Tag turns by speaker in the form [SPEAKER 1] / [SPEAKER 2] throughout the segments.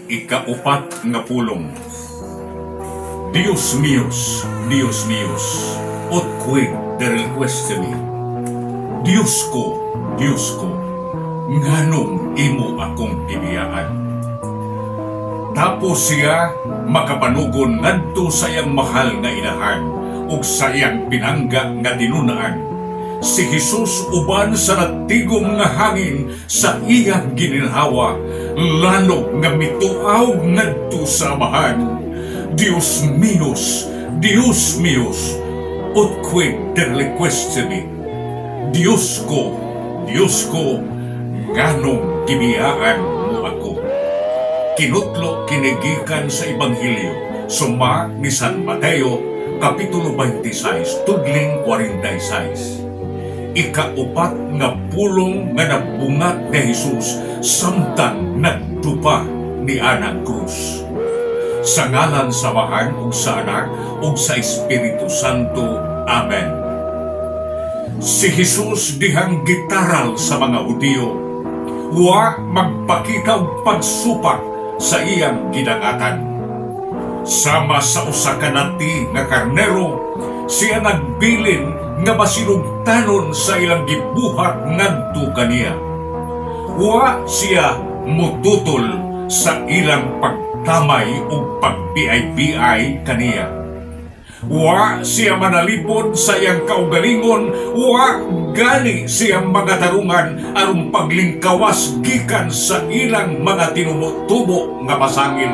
[SPEAKER 1] Ikaupat nga pulong. Deus meus, Deus meus, ut quid derequesti me? Diyos ko, Diyos ko, nganong imo akong gibiyaan? Tapos siya makapanugon ngadto sa iyang mahal nga inahan ug sa iyang pinangga nga tinun-an. Si Jesus uban sa natigom nga hangin sa iyang gininhawa, lanog nga mituaw ngadto sa Amahan. Deus meus, Deus meus, ut quid derequesti me? Diyos ko, Diyos ko, nganong gibiyaan mo ako? Kinutlo kini gikan sa Ebanghelyo suma ni San Mateo, Kapitulo 26, tudling 46. Ikaupat nga pulong nga nabungat ni Jesus samtang nagdupa ni anang krus. Sa ngalan sa Amahan ug sa Anak ug sa Espiritu Santo. Amen. Si Jesus dihang gitaral sa mga Hudiyo, wa magpakita og pagsupak sa iyang gidangatan. Sama sa usa ka nati nga karnero, siya nagbilin nga masinugtanon sa ilang gibuhat ngadto kaniya. Wa siya mututol sa ilang pagtamay ug pagbiay-biay kaniya. Wa siya manalipod sa iyang kaugalingon, wa gani siya mga tarungan aron paglingkawas gikan sa ilang mga tinubo-tubo nga pasangil.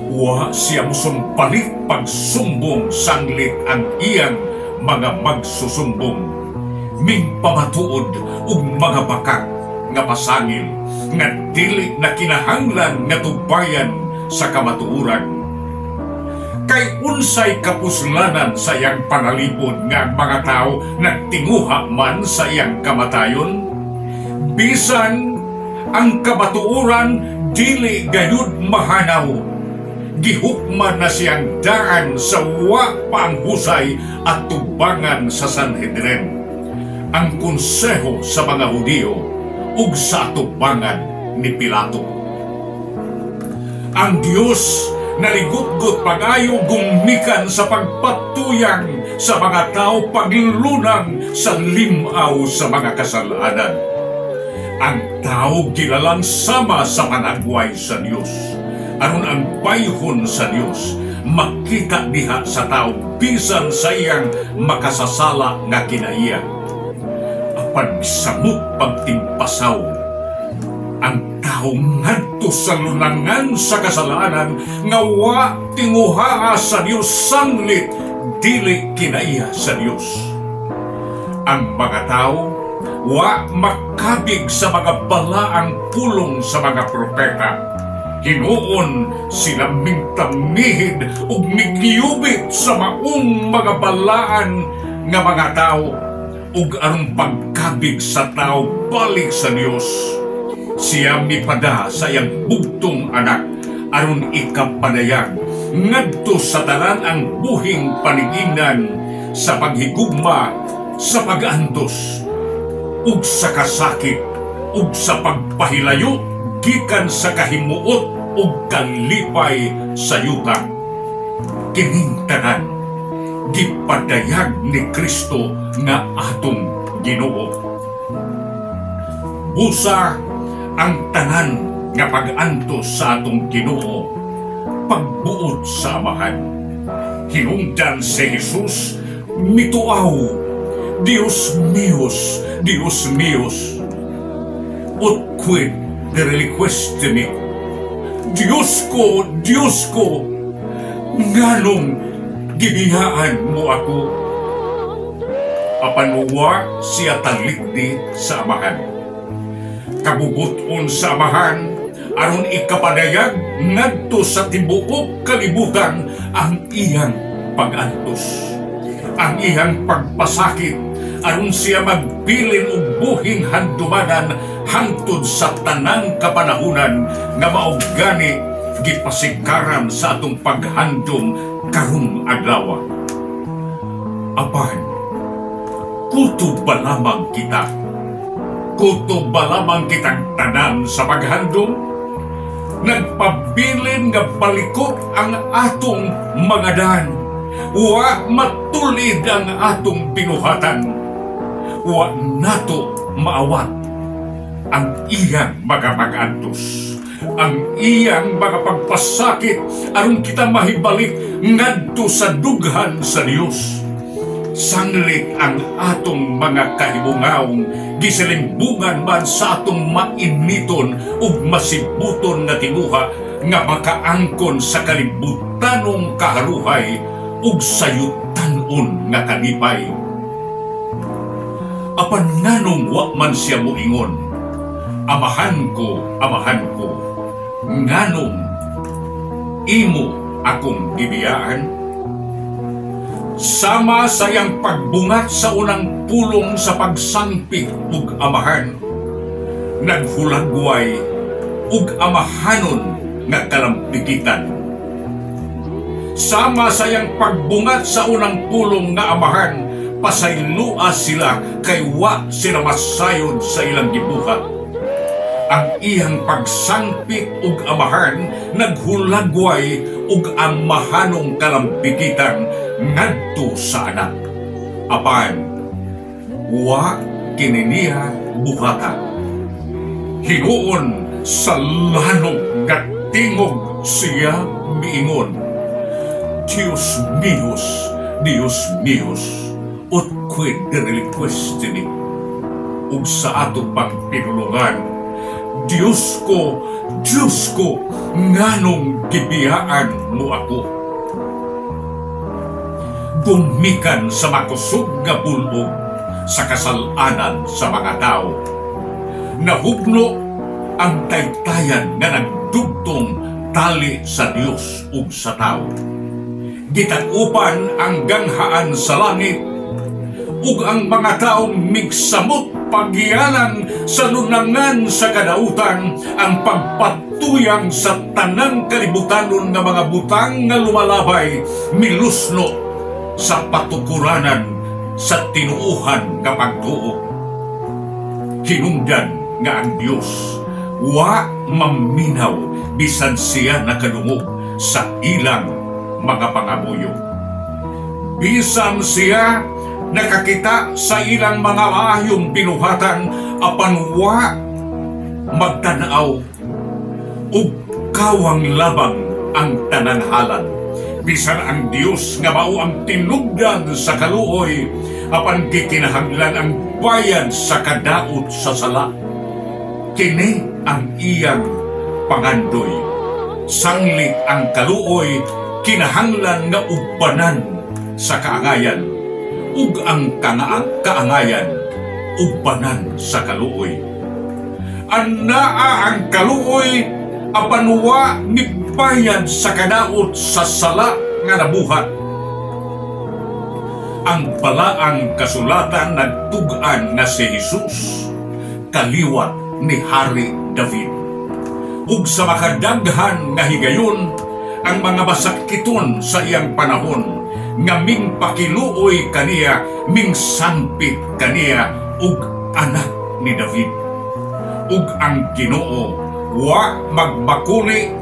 [SPEAKER 1] Wa siya musumpalik pagsumbong sanglit ang iyang mga magsusumbong. Mingpamatuod og mga bakak nga pasangil nga dili na kinahanglan nga tubayan sa kamatuoran. Kay unsay kapuslanan sa iyang panalipod nga ang mga tao nagtinguha man sa iyang kamatayon? Bisan ang kamatuoran dili gayud mahanaw. Gihukman na siyang daan sa wa pa ang husay at tubangan sa Sanhedrin, ang konseho sa mga Hudiyo, ug sa atubangan ni Pilato. Ang Dios naligutgot pag-ayo gumikan sa pagpatuyang sa mga tao paglunang sa limaw sa mga kasalanan. Ang tao gilalang sama sa panagway sa Dios. Aron ang bayhon sa Dios makita diha sa tao bisan sa iyang makasasala nga kinaiya. Apan misamot pagtimpasaw ang tao ngadto sa lunangan sa kasalanan nga wa tinguhaa sa Dios sanglit dili kinaiya sa Dios. Ang mga tao wa makabig sa mga balaang pulong sa mga propeta. Hinuon sila mingtamihid ug migyubit sa maong mga balaan nga mga tao ug aron pagkabig sa tao balik sa Dios, siya mipada sa iyang bugtong anak aron ikapadayag ngadto sa tanan ang buhing panigingnan sa paghigugma, sa pag-antos ug sa kasakit ug sa pagpahilayo gikan sa kahimuot ug kalipay sa yuta. Kining tanan gipadayag ni Kristo nga atong Ginoo. Busa ang tanan nga pag-antos sa atong Ginoo pagbuot sa Amahan. Hinungdan si Jesus mituaw, "Deus meus, Deus meus, ut quid derequesti me?" Diyos ko, Diyos ko, nganong gibiyaan mo ako? Apan wa siya talikdi sa Amahan. Kabubuton sa Amahan aron ikapadayag ngadto sa tibuok kalibutan ang iyang pag-antos, ang iyang pagpasakit, aron siya magbilin og buhing handumanan hangtod sa tanang kapanahunan nga mao gani gipasikaran sa atong paghandom karong adlaw. Apan kutob ba lamang kita? Kutob ba lamang kitang tanan sa paghandom? Nagpabilin nga baliko ang atong mga daan. Wa matulid ang atong binuhatan. Wa nato maawat ang iyang mga pag-antos, ang iyang mga pagpasakit aron kita mahibalik ngadto sa dughan sa Dios. Sanglit ang atong mga kahibungawong gisalimbungan man sa atong mainiton ug masibuton nga tinguha nga makaangkon sa kalibutanong kaharuhay ug sayutan-on nga kalipay. Apan nganong wa man siya moingon, "Amahan ko, Amahan ko, nganong imo akong gibiyaan?" Sama sa iyang pagbungat sa unang pulong sa pagsangpit ug Amahan, naghulagway ug amahanon nga kalampikitan. Sama sa iyang pagbungat sa unang pulong nga Amahan, pasaylua sila kay wa sila masayod sa ilang gibuhat. Ang iyang pagsangpit ug Amahan naghulagway ug amahanong kalampikitan ngadto sa Anak. Apan wa kini niya buhata. Hinuon sa lanog nga tingog siya miingon, "Dios míos, Dios míos, ut quid reliquisti me?" Ug sa ato pang pinulungan, "Diyos ko, Diyos ko, nganong gibiyaan mo ako?" Gumikan sa makusog nga bulog sa kasalanan sa mga tao, nahugno ang taytayan nga nagdugtong tali sa Dios ug sa tao. Gitag-upan ang ganghaan sa langit ug ang mga taong migsamot pagyalang sa lunangan sa kadautan, ang pagpatuyang sa tanang kalibutanon nga mga butang nga lumalabay milusno sa patukuranan sa tinuohan nga pagtuo. Hinungdan nga ang Dios wa maminaw bisan siya nakadungog sa ilang mga pangamuyo. Bisan siya nakakita sa ilang mga maayong binuhatan, apan wa magtanaw ug kawang labang ang tanang halad. Bisan ang Dios nga mao ang tinubdan sa kaluoy, apan gikinahanglan ang bayad sa kadaot sa sala. Kini ang iyang pangandoy. Sanglit ang kaluoy kinahanglan nga ubanan sa kaangayan, ug ang kaangayan ubanan sa kaluoy. Anaa ang kaluoy apan wa mibayad sa kadaot sa sala nga nabuhat. Ang balaang kasulatan nagtug-an nga si Jesus kaliwat ni Hari David. Ug sa makadaghan nga higayon, ang mga masakiton sa iyang panahon nga mingpakiluoy kaniya, mingsampit kaniya ug anak ni David. Ug ang Ginoo wa magbakuli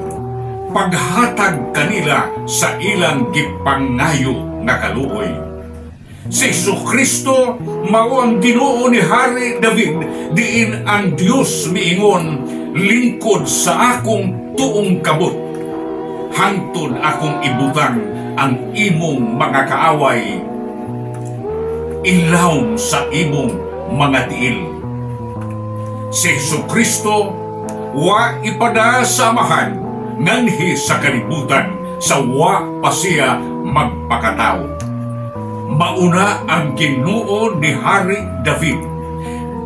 [SPEAKER 1] paghatag kanila sa ilang gipangayo nga kaluoy. Si Jesu Kristo mao ang Ginoo ni Hari David, diin ang Dios miingon, "Lingkod sa akong tuong kamot hangtod akong ibutang ang imong mga kaaway ilawom sa imong mga tiil." Si Jesu Kristo wa ipada sa Amahan nganhi sa kalibutan sa wa pa siya magpakatao. Mauna ang Ginoo ni Hari David.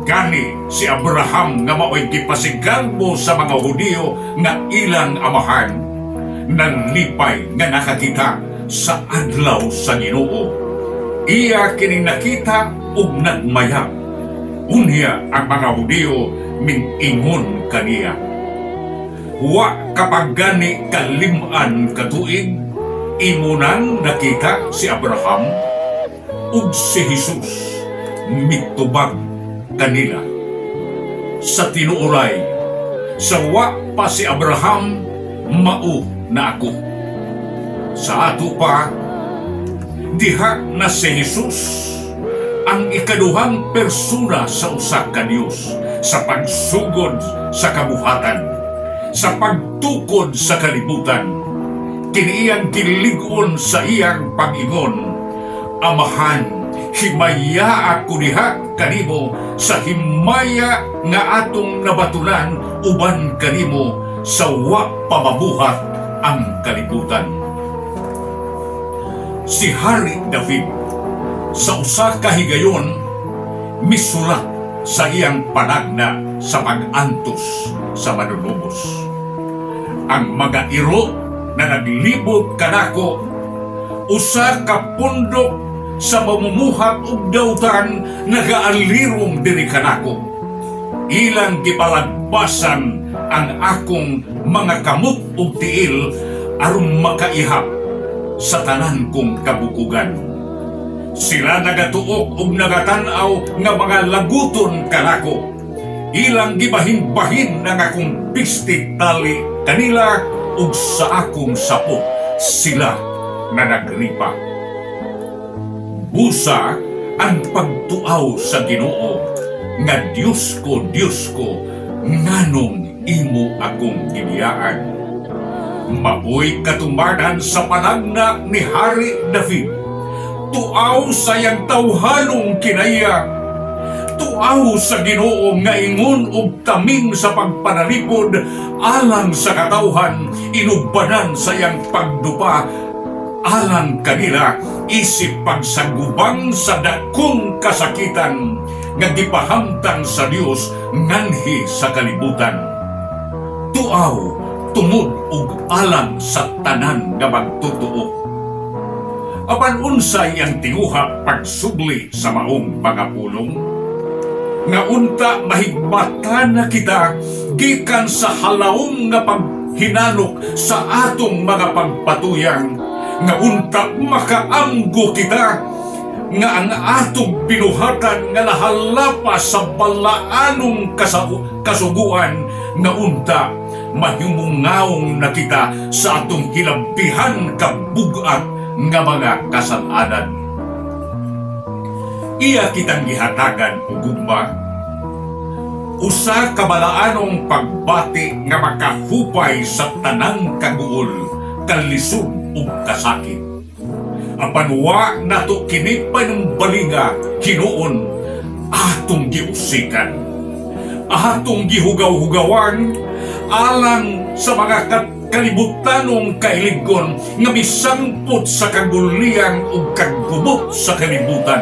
[SPEAKER 1] Gani si Abraham nga mao'y gipasigalbo sa mga Hudiyo nga ilang amahan, nalipay nga nakakita sa adlaw sa Ginoo. Iya kining nakita ug nagmayap. Unya ang mga Hudiyo mingingon kaniya, "Wa ka pa gani kaliman ka tuig, imo nang nakita si Abraham?" Ug si Jesus mitubag kanila, "Sa tinuoray, sa wa pa si Abraham, mao na ako. Sa ato pa, diha na si Jesus ang ikaduhang persona sa usa ka Dios sa pagsugod sa kabuhatan, sa pagtukod sa kalibutan. Kini iyang gilig-on sa iyang pag-ingon, "Amahan, himaya ako diha kanimo sa himaya nga atong nabatunan uban kanimo sa wa pa mabuhat ang kalibutan." Si Hari David sa usa ka higayon misulat sa iyang panagna sa pag-antos sa manunubos. "Ang mga iro na naglibot kanako, usa ka pundok sa mamumuhat og dautan, nagaalirong diri kanako. Ilang gipalagbasan ang akong mga kamot ug tiil aron makaihap sa tanan kong kabukugan. Sila nagatuok ug nagatan-aw nga mga laguton kanako. Ilang gibahin-bahin ang akong pistik tali kanila ug sa akong sapot sila na nagripa." Busa ang pagtuaw sa Ginoo nga "Diyos ko, Diyos ko, nganong imo akong gibiyaan?" Maoy katumanan sa panagna ni Hari David. Tuaw sa iyang tawhanong kinaiya. Tuaw sa Ginoo nga ingon og taming sa pagpanalipod alang sa katawhan, inubanan sa iyang pagdupa alang kanila isip pagsagubang sa dakong kasakitan nga gipahamtang sa Dios nganhi sa kalibutan. Tuaw tungod ug alang sa tanan nga magtotoo. Apan unsay ang tinguha pagsubli sa maong mga pulong? Nga unta mahigmatan na kita gikan sa halawom nga paghinanok sa atong mga pagpatuyang, nga unta makaamgo kita nga ang atong binuhatan nga nahalapa sa balaanong kasuguan, nga unta mahimungaong na kita sa atong hilabihan kabugat nga mga kasalanan. Iya kitang gihatagan og gugma, usa ka balaanong pagbati nga makahupay sa tanang kaguol, kalisod ug kasakit. Apan wa nato kini panumbalinga hinuon, atong giusikan, atong gihugaw-hugawan alang sa mga kalibutanong kailigon nga misangpot sa kaguliyang ug kagubot sa kalibutan.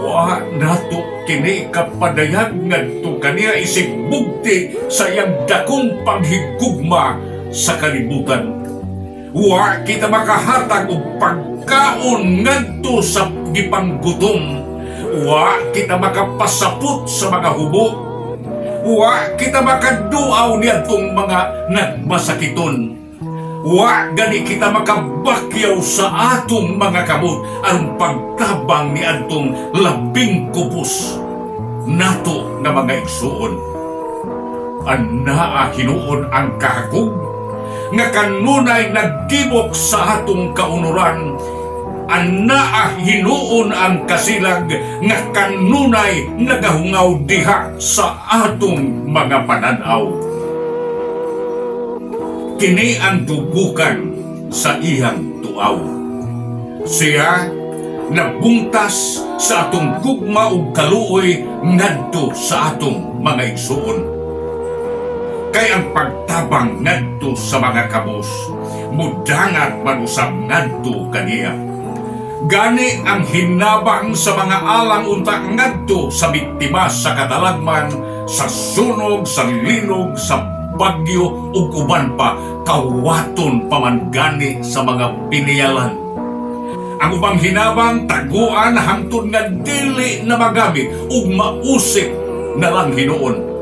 [SPEAKER 1] Wa nato kini kapadayag ngadto kaniya isip bugti sa iyang dakong panghigugma sa kalibutan. Wa kita makahatag og pagkaon ngadto sa gipanggutom. Wa kita makapasapot sa mga hubo. Wa kita makaduaw niadtong mga nagmasakiton. Wa gani kita makabakyaw sa atong mga kamot aron pagtabang niadtong labing kupos nato nga mga igsuon. Anaa hinuon ang kahakog nga kanunay naggibok sa atong kaunuran. Anaa hinuon ang kasilag nga kanunay nagahungaw diha sa atong mga pananaw. Kini ang dugukan sa iyang tuaw. Siya nagbungtas sa atong gugma ug kaluoy ngadto sa atong mga igsuon. Kay ang pagtabang ngadto sa mga kabos, mudangat man usab ngadto kaniya. Gani ang hinabang sa mga alang unta ngadto sa biktima sa katalagman, sa sunog, sa linog, sa bagyo ug uban pa, kawaton pa man gani sa mga piniyalan. Ang ubang hinabang taguan hangtod nga dili na magamit ug mausip na lang hinuon.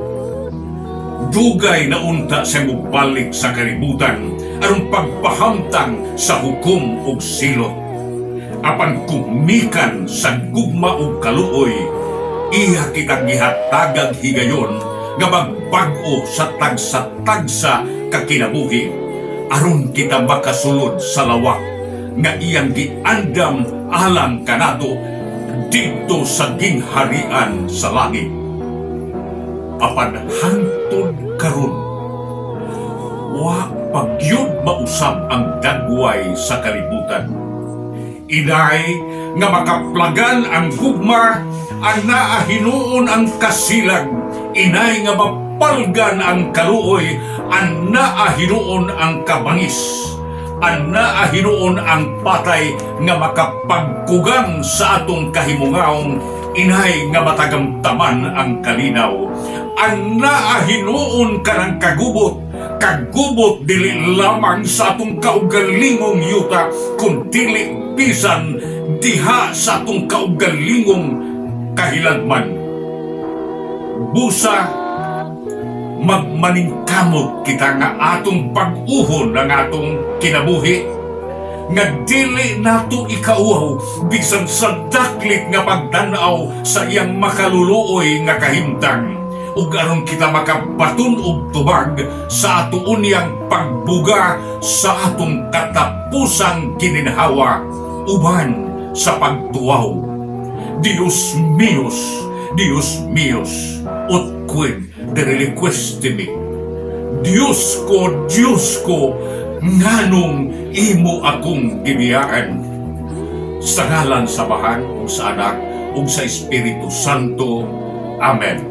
[SPEAKER 1] Dugay na unta sa mobalik sa kalibutan aron pagpahamtang sa hukom ug silot. Apan kumikan sa gugma ug kaluoy, iya kitang gihatagag higayon nga magbag-o sa tagsa-tagsa ka kinabuhi aron kita makasulod sa lawak nga iyang giandam alang kanato didto sa gingharian sa langit. Apan hangtod karon, wa pa gyud mausab ang dagway sa kalibutan. Inay nga makaplagan ang gugma, anaa hinuon ang kasilag. Inay nga mapalgan ang kaluoy, anaa hinuon ang kabangis. Anaa hinuon ang patay nga makapagkugang sa atong kahimungaong. Inay nga matagamtaman ang kalinaw. Anaa hinuon kanang kagubot, kagubot dili lamang sa atong kaugalingong yuta, kun dili bisan diha sa atong kaugalingong kahilagman. Busa magmaningkamot kita nga atong bag-uhon ang atong kinabuhi, nga dili nato ikauhaw bisan sa daklit nga pagtan-aw sa iyang makaluluoy nga kahimtang, ug aron kita makabaton og tubag sa ato unyang pagbuga sa atong katapusang gininhawa uban sa pagtuwaw. "Deus meus, Deus meus, ut quid dereliquisti me?" Diyos ko, Diyos ko, nganong imo akong gibiyaan? Sa ngalan sa Amahan, ug sa Anak, ug sa Espiritu Santo. Amen.